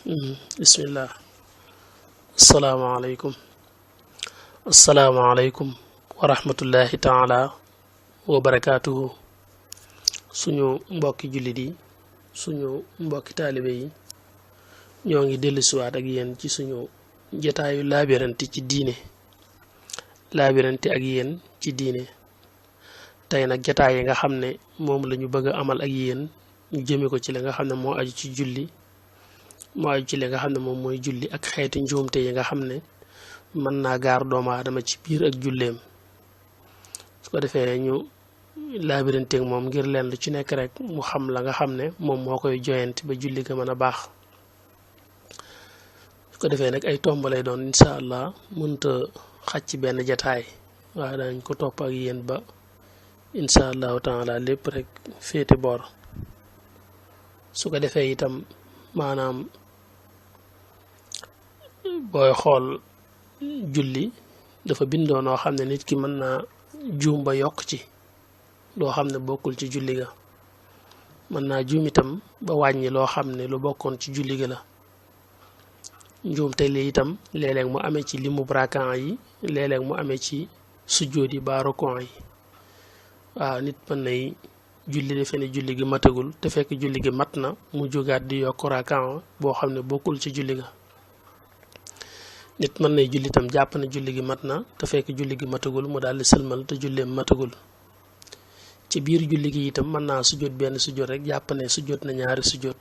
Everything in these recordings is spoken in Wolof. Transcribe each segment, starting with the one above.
bismillah. Asalaamaaleykum. Asalaamaaleykum wa rahmatullahi taala wa barakaatuhu. Suñu mbokki jullit yi suñu mbokki taalibe yi ñoo ngi dellusiwaat ak yéen ci suñu jataayu laabirante ci diine laabirante ak yéen ci diine tey nag jataay yi nga xam ne moom la ñu bëgg a amal ak yéen ñu jëme ko ci li nga xam ne moo aju ci julli moo aju ci li nga xam ne moom mooy julli ak xeeti njuumte yi nga xam ne mën naa gaar doomu aadama ci biir ak julleem su ko defee ñu laabiranteeg moom ngir leen lu ci nekk rek mu xam la nga xam ne moom moo koy joyante ba julli ga mën a baax su ko defee nag ay tomb lay doon incha allah mënta xaj ci benn jataay waaye dañ ko topp ak yéen ba incha allahu taala lépp rek féete boor su ko defee itam maanaam booy xool julli dafa bindoo noo xam ne nit ki mën naa juum ba yokk ci loo xam ne bokkul ci julli ga mën naa juum itam ba wàññi loo xam ne lu bokkoon ci julli ga la njuumte li itam léeg-léeg mu amee ci limu rakaan yi léeg-léeg mu amee ci sujjóot yi ba rukon yi waaw nit mën nay julli defe ne julli gi matagul te fekk julli gi mat na mu jógaat di yokk rakaan boo xam ne bokkul ci julli ga nit mën nay julli itam jàpp ne julli gi mat na te fekk julli gi matagul mu daal di sëlmal te julleem matagul ci biir julli gi itam mën naa sujjóot benn sujjóot rek jàpp ne sujjóot na ñaari sujjóot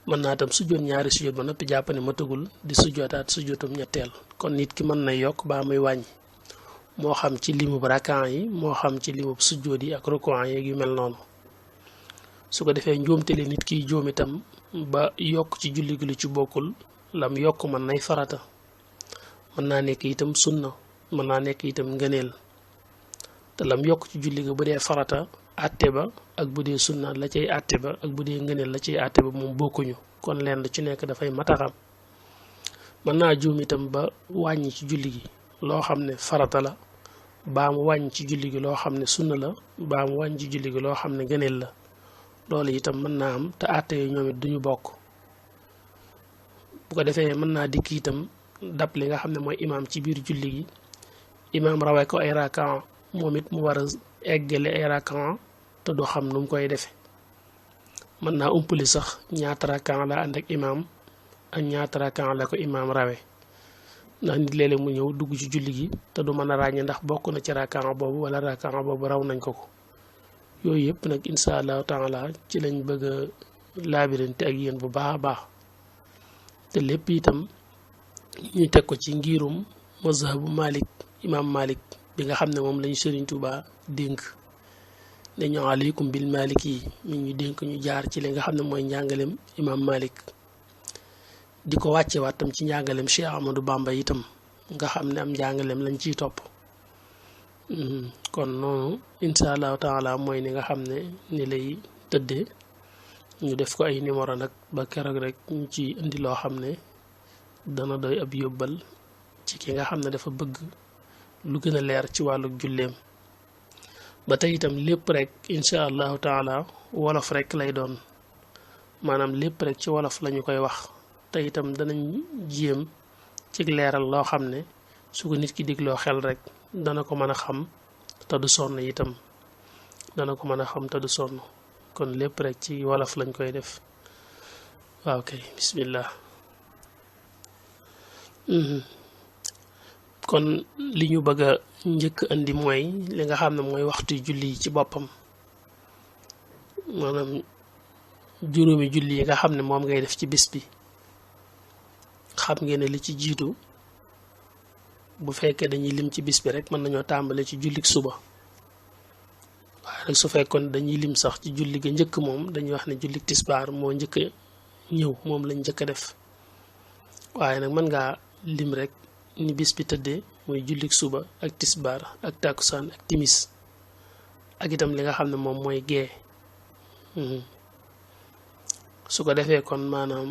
mën naa itam sujjóot ñaari sujjóot ba noppi jàpp ne matagul di sujjóotaat sujjóotum ñetteel kon nit ki mën na yokk baa muy wàññi moo xam ci limub rakaan yi moo xam ci limub sujjóot yi ak rukon yeeg yu mel noonu su ko defee njuumte li nit kiy juum itam ba yokk ci julli gi lu ci bokkul lam yokk mën nay farata mën naa nekk itam sunna mën naa nekk itam ngëneel te lam yokk ci julli ga bu dee farata àtte ba ak bu dee sunna la cay àtte ba ak bu dee ngëneel la cay àtte ba moom bokkuñu kon leen lu ci nekk dafay mataxam mën naa juum itam ba wàññi ci julli gi loo xam ne farata la baa mu wàññi ci julli gi loo xam ne sunna la baa mu wàññi ci julli gi loo xam ne ngëneel la loolu itam mën naa am te àtte yi ñoom it duñu bokk bu ko defee mën naa dikk itam dab li nga xam ne mooy imaam ci biir julli gi imaam rawee ko ay rakan moom it mu war a eggale ay rakan te du xam nu mu koy defe mën naa umpali sax ñaata rakan la ànd ak imaam ak ñaata rakan la ko imaam rawe ndax nit léeg-léeg mu ñëw dugg ci julli gi te du mën a ràññee ndax bokk na ci rakan boobu wala rakan boobu raw nañ ko yooyu yëpp nag insha allahu taala ci lañ bëgg a laabirante ak yéen bu baax a baax te lépp itam ñu teg ko ci ngirum mazhabu Malik imam Malik bi nga xam ne moom lañu Sëriñ Tuubaa dénk ne ñu aleykum bil Malik yi mi ñu dénk ñu jaar ci li nga xam ne mooy njàngalem imam Malik di ko wàcce waat tam ci njàngalem Cheikh Ahmadou Bamba itam nga xam ne am njàngalem lañ ciy topp kon noonu insha allahu taala mooy ni nga xam ne ni lay tëddee ñu def ko ay numéro nag ba keroog rek ñu ci indi loo xam ne dana doy ab yóbbal ci ki nga xam ne dafa bëgg lu gën a leer ci wàllu julleem ba tey itam lépp rek insha allahu taala wolof rek lay doon maanaam lépp rek ci wolof lañu koy wax te itam danañ jéem ci leeral loo xam ne su ko nit ki digloo xel rek dana ko mën a xam te du sonn itam dana ko mën a xam te du sonn kon lépp rek ci wolof lañ koy def waaw kay bismillah kon li ñu bëgg a njëkk andi mooy li nga xam ne mooy waxtu julli yi ci boppam maanaam juróomi julli yi nga xam ne moom ngay def ci bis bi xam ngeen ne li ci jiitu bu fekkee dañuy lim ci bis bi rek mën nañoo tàmbale ci jullik suba waaye nag su fekkoon dañuy lim sax ci julli ga njëkk moom dañuy wax ne jullik tisbaar moo njëkk ñëw moom lañ njëkk a def waaye nag mën ngaa lim rek ni bis bi tëddee muy jullik suba ak tisbaar ak takkusaan ak timis ak itam li nga xam ne moom mooy gee su ko defee kon maanaam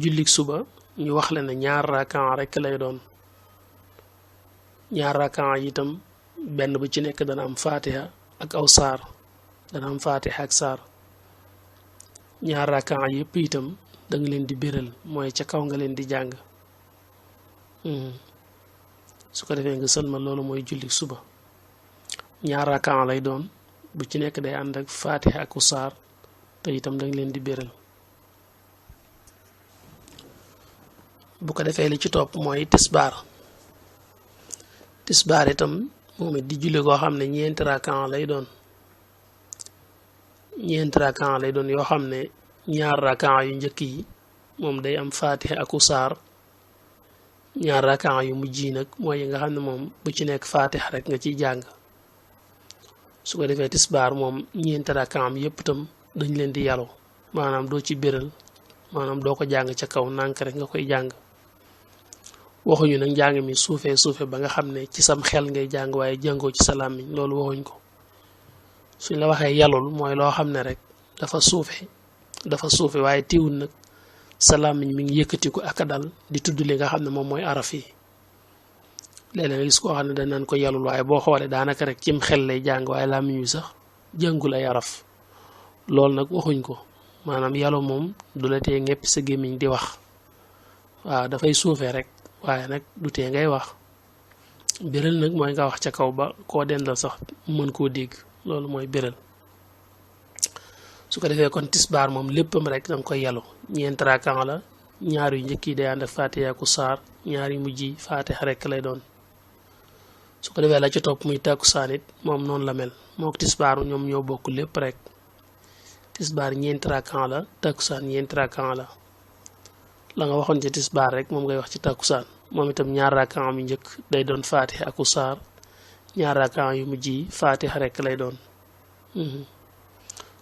jullik suba ñu wax la ne ñaar rakan rek lay doon ñaar rakan yi itam benn bu ci nekk dana am fatiha ak aw saar dana am fatiha ak saar ñaar rakaa yëpp itam da nga leen di béral mooy ca kaw nga leen di jàng su ko defee nga sëlmal loolu mooy julli suba ñaar rakaa lay doon bu ci nekk day ànd ak faatiha ak saar te itam da nga leen di béral bu ko defee li ci topp mooy tisbaar itam moom it di julli koo xam ne ñeenti rakaa lay doon yoo xam ne ñaar rakaa yu njëkk yi moom day am faatiha ak saar ñaar rakaa yu mujj yi nag mooy yi nga xam ne moom bu ci nekk faatiha rek nga ciy jàng su ko defee tisbaar moom ñeenti rakaa am yëpp itam dañ leen di yàllu maanaam doo ci béral maanaam doo ko jàng ca kaw nànk rek nga koy jàng waxuñu nag njàng mi suufe ba nga xam ne ci sam xel ngay jàng waaye jàngoo ci sa làmmiñ loolu waxuñ ko suñ la waxee yàllul mooy loo xam ne rek dafa suufe waaye tiwul nag sa làmmiñ mi ngi yëkkatiku ak dal di tudd li nga xam ne moom mooy araf yi léeg-léeg nga gis koo xam ne dañ naan ko yàllul waaye boo xoolee daanaka rek cim xel lay jàng waaye làmmiñ wi sax jàngul ay araf loolu nag waxuñ ko maanaam yàllu moom du la tee ñepp sa gémmiñ di wax waaw dafay suufe rek waaye nag du tee ngay wax béral nag mooy nga wax ca kaw ba koo dendal sax mën koo dégg loolu mooy béral su ko defee kon tisbaar moom léppam rek danga koy yàllu ñeenti rakaa la ñaar yu njëkk yi day ànd ak faatiha ku saar ñaar yu mujj yi faatiha rek lay doon su ko defee la ci topp muy takkusaan it moom noonu la mel mook tisbaar ñoom ñoo bokk lépp rek tisbaar ñeenti rakaa la takkusaan ñeenti rakaa la nga waxoon ci tisbaar rek moom ngay wax ci takkusaan moom itam ñaar rakaa yu njëkk day doon faatiha ak saar ñaar rakaa yu mujj yi faatiha rek lay doon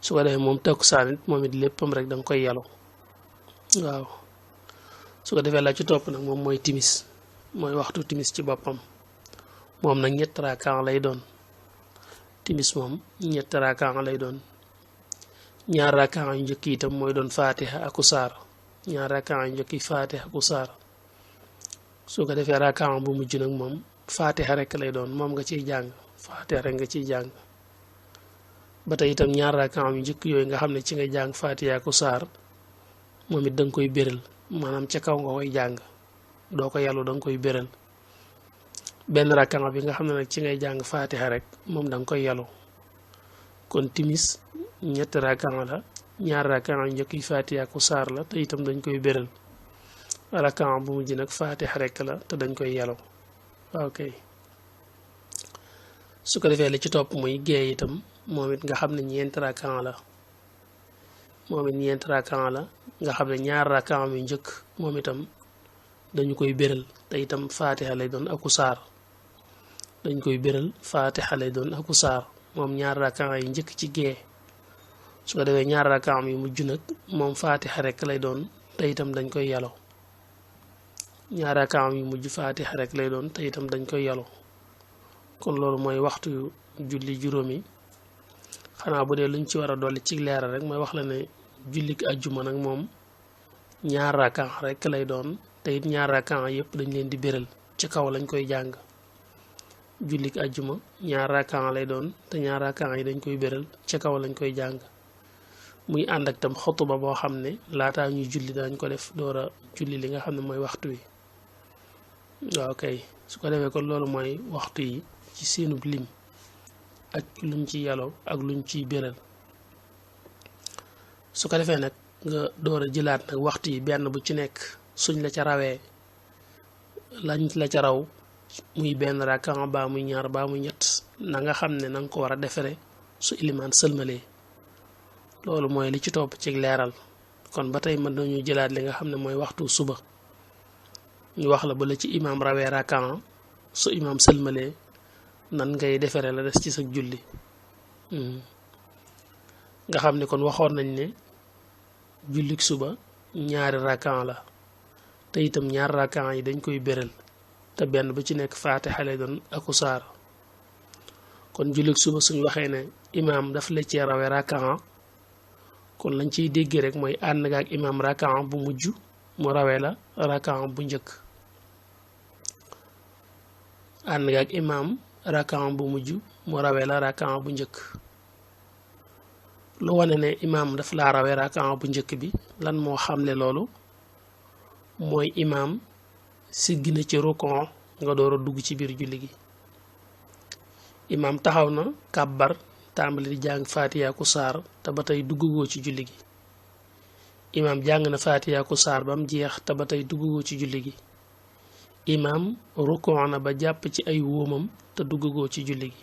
su ko defee moom takkusaan it moom it léppam rek danga koy yàllu waaw su ko defee la ci topp nag moom mooy timis mooy waxtu timis ci boppam moom nag ñett rakaa lay doon timis moom ñett rakaa lay doon ñaar rakaa yu njëkk itam mooy doon faatiha ak saar ñaar rakaa yu njëkk yi faatiha ak saar su ko defee rakaa bu mujj nag moom faatiha rek lay doon moom nga ciy jàng faatiha rek nga ciy jàng ba tey itam ñaar rakaa yu njëkk yooyu nga xam ne ci ngay jàng faatiha ak saar moom it danga koy béral maanaam ca kaw nga koy jàng doo ko yàllu danga koy béral benn rakaa bi nga xam ne nag ci ngay jàng faatiha rek moom danga koy yàllu kon timis ñetti rakaa la ñaar rakaa yu njëkk yi faatiha ak saar la te itam dañ koy béral rakaa bu mujj nag faatiha rek la te dañ koy yàllu ok su ko defee li ci topp muy gée itam moom it nga xam ne ñeenti rakaa la nga xam ne ñaar rakaa yu njëkk moom itam dañu koy béral te itam faatiha lay doon aku saar dañ koy béral faatiha lay doon aku saar moom ñaar rakaa yi njëkk ci gée su ko defee ñaar rakaa yu mujj nag moom faatiha rek lay doon te itam dañ koy yàllu ñaar rakaa yu mujj faatiha rek lay doon te itam dañ koy yàllu kon loolu mooy waxtu julli juróomi xanaa bu dee luñ ci war a dolli ci leeral rek mooy wax la ne jullik ajjuma nag moom ñaar rakaa rek lay doon te it ñaar rakaa yëpp dañ leen di béral ci kaw lañ koy jàng jullik ajjuma ñaar rakaa lay doon te ñaar rakaa yi dañ koy béral ci kaw lañ koy jàng muy ànd ak tam xutuba boo xam ne laataa ñuy julli dañ ko def door a julli li nga xam ne mooy waxtu wi waaw kay su ko defee kon loolu mooy waxtu yi ci seenub lim ak luñ ci yàllu ak luñ ciy béral su ko defee nag nga door a jëlaat nag waxtu yi benn bu ci nekk suñ la ca rawee lañ la ca raw muy benn rakaa baa muy ñaar baa muy ñett na nga xam ne na nga ko war a defere su ilimaan sëlmalee loolu mooy li ci topp ci leeral kon ba tey mën nañu jëlaat li nga xam ne mooy waxtu suba ñu wax la ba la ci imaam rawee rakaa su imaam sëlmalee nan ngay defere la des ci sa julli nga xam ne kon waxoon nañ ne jullik suba ñaari rakaa la te itam ñaar rakaa yi dañ koy béral te benn bu ci nekk faatiha lay doon aku saar kon jullik suba suñ waxee ne imaam daf la cee rawee rakaa kon lañ ciy déggee rek mooy ànd nga ak imaam rakaa bu mujj mu rawee la rakaa bu njëkk ànd nga ak imaam rakaa bu mujj mu rawee la rakaa bu njëkk lu wane ne imaam daf laa rawee rakaa bu njëkk bi lan moo xamle loolu mooy imaam siggi na ci rukon nga door a dugg ci biir julli gi imaam taxaw na kàbbar tàmbali di jàng faatiya ku saar te ba tey duggugoo ci julli gi imaam jàng na faatiya ku saar ba mu jeex te ba tey duggugoo ci julli gi imaam rukon na ba jàpp ci ay wóomam te duggugoo ci julli gi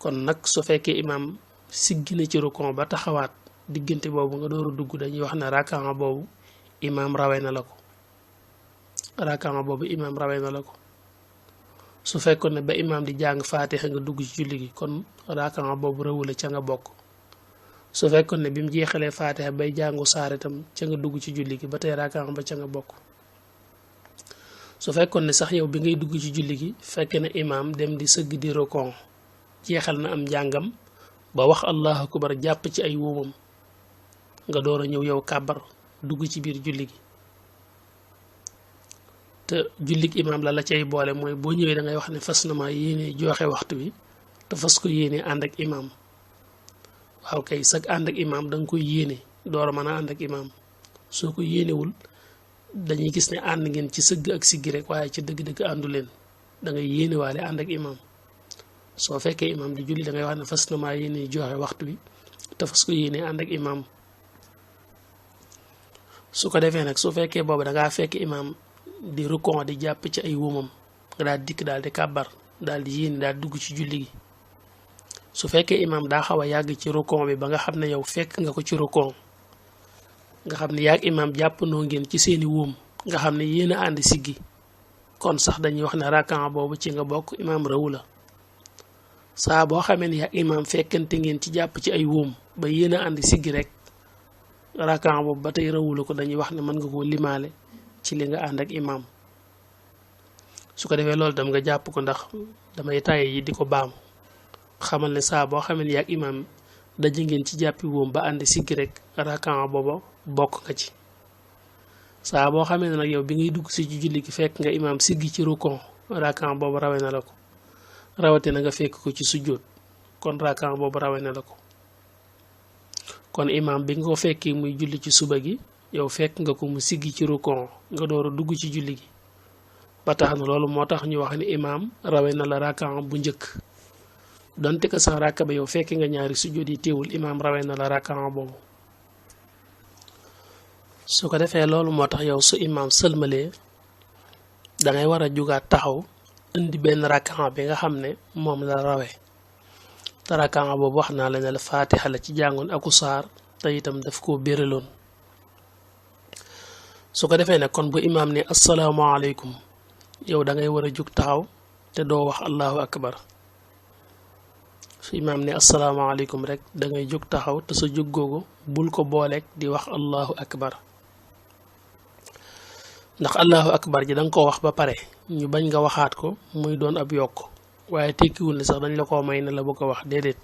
kon nag su fekkee imaam siggi na ci rukon ba taxawaat diggante boobu nga door a dugg dañuy wax ne rakaa boobu imaam rawee na la ko rakaa boobu imaam rawee na la ko su fekkoon ne ba imaam di jàng faatixa nga dugg ci julli gi kon rakaa boobu rawula ca nga bokk su fekkoon ne bi mu jeexalee faatixa bay jàngu saar itam ca nga dugg ci julli gi ba tey rakaa ba ca nga bokk su fekkoon ne sax yow bi ngay dugg ci julli gi fekk na imaam dem di sëgg di rukon jeexal na am njàngam ba wax allahu akbar jàpp ci ay wóomam nga door a ñëw yow kàbbar dugg ci biir julli gi te jullik imaam la cay boole mooy boo ñëwee da ngay wax ne fas na ma yéene joxe waxtu wi te fas ko yéene ànd ak imaam waaw kay sag ànd ak imaam da nga koy yéene door a mën a ànd ak imaam soo ko yéenewul dañuy gis ne ànd ngeen ci sëgg ak siggi rek waaye ci dëgg-dëgg àndu leen da ngay yéene waale ànd ak imaam soo fekkee imaam di julli da ngay wax ne fas na maa yéene joxe waxtu wi te fas ko yéene ànd ak imaam su ko defee nag su fekkee boobu da ngaa fekk imaam di rukon di jàpp ci ay wóomam nga daal dikk daal di kàbbar daal di yéene daal dugg ci julli gi su fekkee imaam daa xaw a yàgg ci rukon bi ba nga xam ne yow fekk nga ko ci rukon nga xam ne yaag imaam jàppandoo ngeen ci seeni wóom nga xam ne yéen a ànd siggi kon sax dañuy wax ne rakaa boobu ci nga bokk imaam rawu la saa boo xamee ne yaag imaam fekkante ngeen ci jàpp ci ay wóom ba yéen a ànd siggi rek rakaa boobu ba tey rawu la ko dañuy wax ne mën nga koo limaale ci li nga ànd ak imaam su ko defee loolu tam nga jàpp ko ndax damay tàyyi yi di ko baam xamal ne saa boo xamee ne yaag imaam daje ngeen ci jàppi wóom ba ànd siggi rek rakaa booba bokk nga ci saa boo xamee ne nag yow bi ngay dugg si ci julli gi fekk nga imaam siggi ci rukon rakaa boobu rawee na la ko rawate na nga fekk ko ci sujjóot kon rakaa boobu rawee na la ko kon imaam bi nga ko fekkee muy julli ci suba gi yow fekk nga ko mu siggi ci rukon nga door a dugg ci julli gi ba tax na loolu moo tax ñu wax ne imaam rawee na la rakaa bu njëkk donte ko sax rakka ba yow fekk nga ñaari sujjóot yi teewul imaam rawee na la rakaa boobu su ko defee loolu moo tax yow su imaam sëlmalee dangay war a jugaat taxaw indi benn rakaa bi nga xam ne moom la rawee te rakaa boobu wax naa la ne la faatixa la ci jàngoon aku saar te itam daf koo béraloon su ko defee nag kon bu imaam ne asalaamaaleykum yow da ngay war a jug taxaw te doo wax allahu akbar su imaam ne asalaamaaleykum rek da ngay jóg taxaw te sa jóg googu bul ko booleeg di wax allahu akbar ndax allahu akbar ji da nga ko wax ba pare ñu bañ nga waxaat ko muy doon ab yokk waaye tekkiwul ne sax dañ la koo may ne la bu ko wax déedéet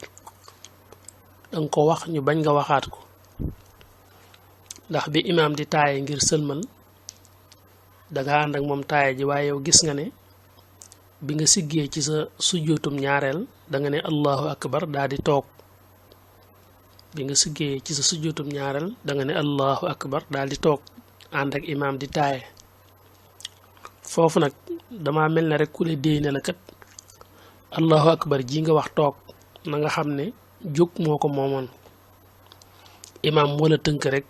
da nga ko wax ñu bañ nga waxaat ko ndax bi imaam di taaye ngir sëlmal danga ànd ak moom taaye ji waaye yow gis nga ne bi nga siggee ci sa sujjootum ñaareel da nga ne allahu akbar daal di toog bi nga siggee ci sa sujjootum ñaareel da nga ne allahu akbar daal di toog ànd ak imaam di taaye foofu nag dama mel ne rek ku le déy ne la kat allahu akbar ji nga wax toog na nga xam ne jóg moo ko moomoon imaam moo la tënk rek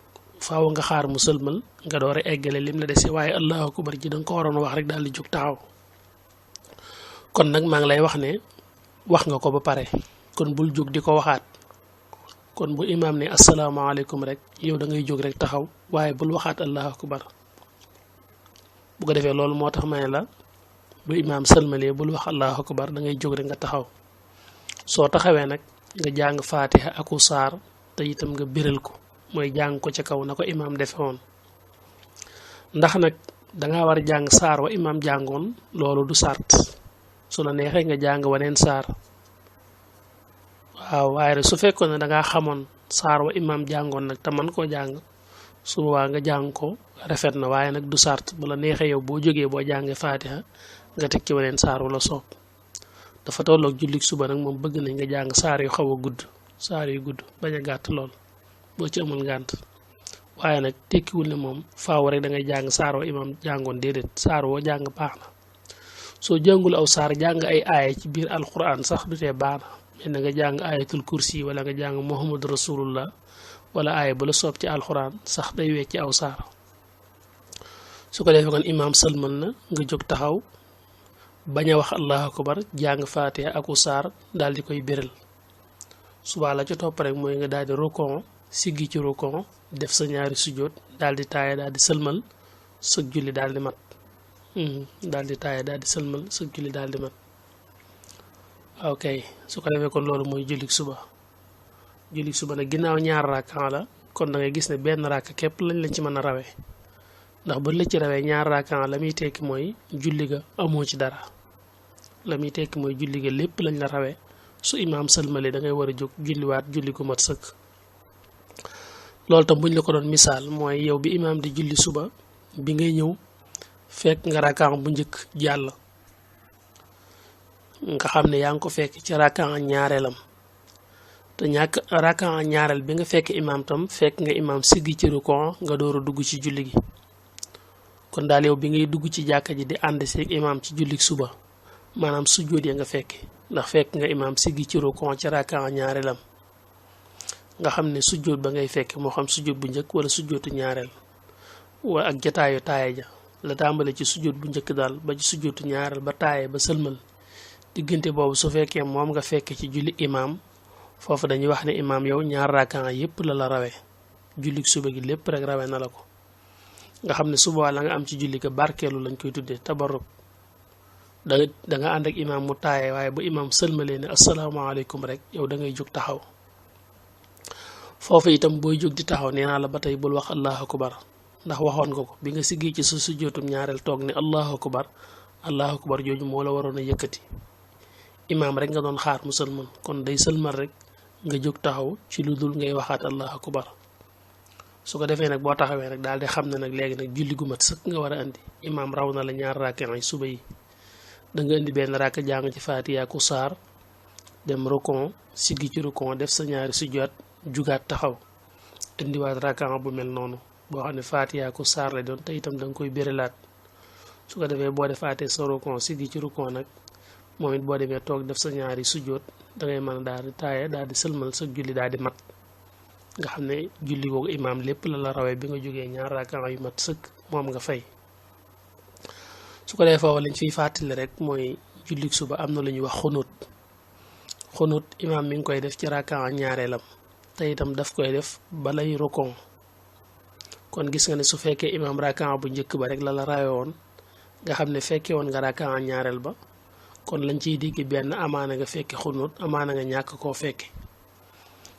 faaw nga xaar mu sëlmal nga door a eggale lim la dese waaye allahu akbar ji da nga ko waroon wax rek daal di jóg taxaw kon nag maa ngi lay wax ne wax nga ko ba pare kon bul jóg di ko waxaat kon bu imaam ne asalaamaaleykum rek yow da ngay jóg rek taxaw waaye bul waxaat allahu akbar bu ko defee loolu moo tax ma ne la bu imaam sëlmalee bul wax allahu akbar da ngay jóg rek nga taxaw soo taxawee nag nga jàng faatiha aku saar te itam nga biral ko mooy jàng ko ca kaw na ko imaam defe woon ndax nag danga war a jàng saar wa imaam jàngoon loolu du sart su la neexee nga jàng waneen saar waaw waaye rek su fekkoon ne dangaa xamoon saar wa imaam jàngoon nag te man koo jàng su boobaa nga jàng ko rafet na waaye nag du sart bu la neexee yow boo jógee boo jàngee faatiha nga teg ci waneen saar wala soob dafa tolloog jullik suba nag moom bëgg nañ nga jàng saar yu xaw a gudd saar yu gudd bañ a gàtt lool boo ci amul ngànt waaye nag tekkiwul ne moom faaw rek da ngay jàng saar wa imam jàngoon déedéet saar woo jàng baax na soo jàngul aw saar jàng ay aaya ci biir alquran sax du tee baax na mais na nga jàng ayatul kursi wala nga jàng muhammadu rasulullah wala aaya bu la soob ci alquran sax day wecc aw saar su ko defee kon imam sëlmal na nga jóg taxaw bañ a wax allahu akbar jàng faatiha aku saar daal di koy béral subaa la ca topp rek mooy nga daal di rukon siggi ci rukon def sa ñaari sujjóot daal di taaya daal di sëlmal sëg julli daal di mat daal di taaya daal di sëlmal sëg julli daal di mat ok su ko defee kon loolu mooy jullik suba nag ginnaaw ñaar rakkan la kon da ngay gis ne benn rakk képp lañ ci mën a rawee ndax bu la ci rawee ñaar rakkan la muy tekki mooy julli ga amoo ci dara la muy tekki mooy julli ga lépp lañ la rawee su imaam sëlmale da ngay war a jóg julliwaat julli gu mat sëkk loolu tam buñ la ko doon misaal mooy yow bi imaam di julli suba bi ngay ñëw fekk nga rakkan bu njëkk jàll nga xam ne yaa ngi ko fekk ci rakkan ñaareelam te ñàkk rakkan ñaareel bi nga fekk imaam tam fekk nga imaam siggi ci rukon nga door a dugg ci julli gi kon daal yow bi ngay dugg ci jàkka ji di ànd seeg imaam ci jullik suba maanaam sujjóot ya nga fekk ndax fekk nga imaam siggi ci rukon ci rakkan ñaareelam nga xam ne sujjóot ba ngay fekk moo xam sujjóot bu njëkk wala sujjóotu ñaareel wala ak jataayu taaya ja la tàmbale ci sujjóot bu njëkk daal ba ci sujjóotu ñaareel ba taaye ba sëlmal diggante boobu su fekkee moom nga fekk ci julli imaam foofu dañuy wax ne imaam yow ñaar rakkan yépp la rawee jullik suba gi lépp rek rawee na la ko nga xam ne suba la nga am ci julli ga barkeelu lañ koy tuddee tabarruk da nga ànd ak imaam mu taaye waaye bu imaam sëlmalee ne asalaamaaleykum rek yow da ngay jóg taxaw foofu itam booy jóg di taxaw nee naa la ba tey bul wax allahu akbar ndax waxoon nga ko bi nga siggee ci sa sujjóotum ñaareel toog ne allahu akbar jooju moo la waroon a yëkkati imaam rek nga doon xaar mu sëlmal kon day sëlmal rek nga jóg taxaw ci lu dul ngay waxaat allahu akbar su ko defee nag boo taxawee nag daal di xam ne nag léegi nag julli gu mat sëkk nga war a andi imaam raw na la ñaar rakk ay suba yi da nga indi benn rakk jàng ci faatiha ku saar dem rukon siggi ci rukon def sa ñaari sujjóot jugaat taxaw indiwaat rakka bu mel noonu boo xam ne faatiha ku saar la doon te itam da nga koy bérelaat su ko defee boo defaatee sa rukon siggi ci rukon nag moom it boo demee toog def sa ñaari sujjóot da ngay mën a daal di taaya daal di sëlmal sa julli daal di mat nga xam ne julli googu imaam lépp la rawee bi nga jógee ñaar rakka yu mat sëkk moom nga fay su ko defee foofu lañ fiy fàttali rek mooy jullik suba am na lu ñuy wax xunut imaam mi ngi koy def ci rakka ñaareelam te itam daf koy def balay rukon kon gis nga ne su fekkee imaam rakka bu njëkk ba rek la rawe woon nga xam ne fekkee woon nga rakka ñaareel ba kon lañ ciy digg benn amaana nga fekke xunut amaana nga ñàkk koo fekke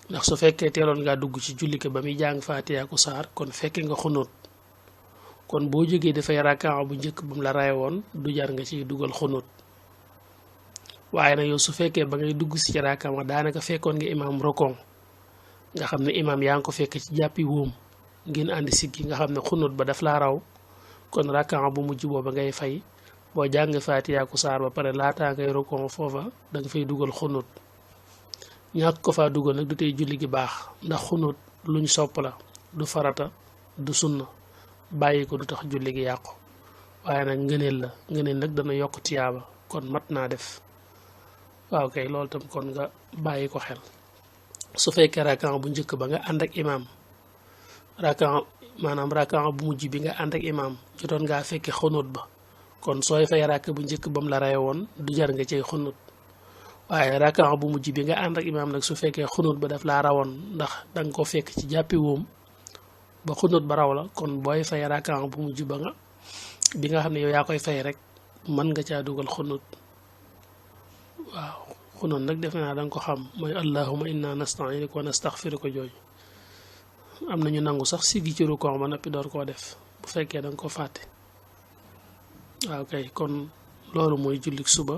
ndax su fekkee teeloon ngaa dugg ci julli ko ba muy jàng faatiha ku saar kon fekke nga xunut kon boo jógee dafay rakka bu njëkk ba mu la rawe woon du jar nga ciy dugal xunut waaye nag yow su fekkee ba ngay dugg si ci rakka ma daanaka fekkoon nga imaam rukon nga xam ne imaam yaa ngi ko fekk ci jàppi wóom ngeen àndi siggi nga xam ne xunut ba daf laa raw kon rakka bu mujj booba ngay fay boo jàng faatiha ku saar ba pare laataa ngay rukon foofa da nga fay dugal xunut ñàkk ko faa dugal nag du tey julli gi baax ndax xunut luñ sopp la du farata du sunna bàyyi ko du tax julli gi yàqu waaye nag ngëneel nag dana yokk tiyaaba kon mat naa def waaw kay loolu tam kon nga bàyyi ko xel su fekkee rakka bu njëkk ba nga ànd ak imaam rakka bu mujj bi nga ànd ak imaam jotoon ngaa fekke xunut ba kon sooy fay rakk bu njëkk ba mu la raye woon du jar nga cay xunut waaye rakka bu mujj bi nga ànd ak imaam nag su fekkee xunut ba daf laa rawoon ndax danga ko fekk ci jàppi woom ba xunut ba raw la kon booy fay rakka bu mujj ba nga bi nga xam ne yow yaa koy fay rek mën nga caa dugal xunut waaw xunut nag defe naa danga ko xam mooy allahumma inna nasta'inuka wa nastaghfiruka jooju am nañu nangu sax siggi ci rukon ba noppi door koo def bu fekkee danga ko fàtte waaw kay kon loolu mooy jullik suba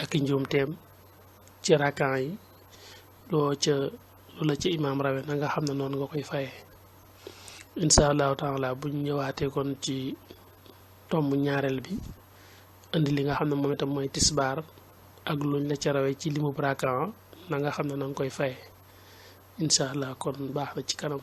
ak i njuumteem ci rakkan yi lu la ci imaam rawe na nga xam ne noonu nga koy fayee insha allahu taala buñ ñëwaatee kon ci tomb ñaareel bi indi li nga xam ne moom itam mooy tisbaar ak luñ la ca rawee ci limub rakkan na nga xam ne na nga koy fayee incha allah kon baax na ci kanam.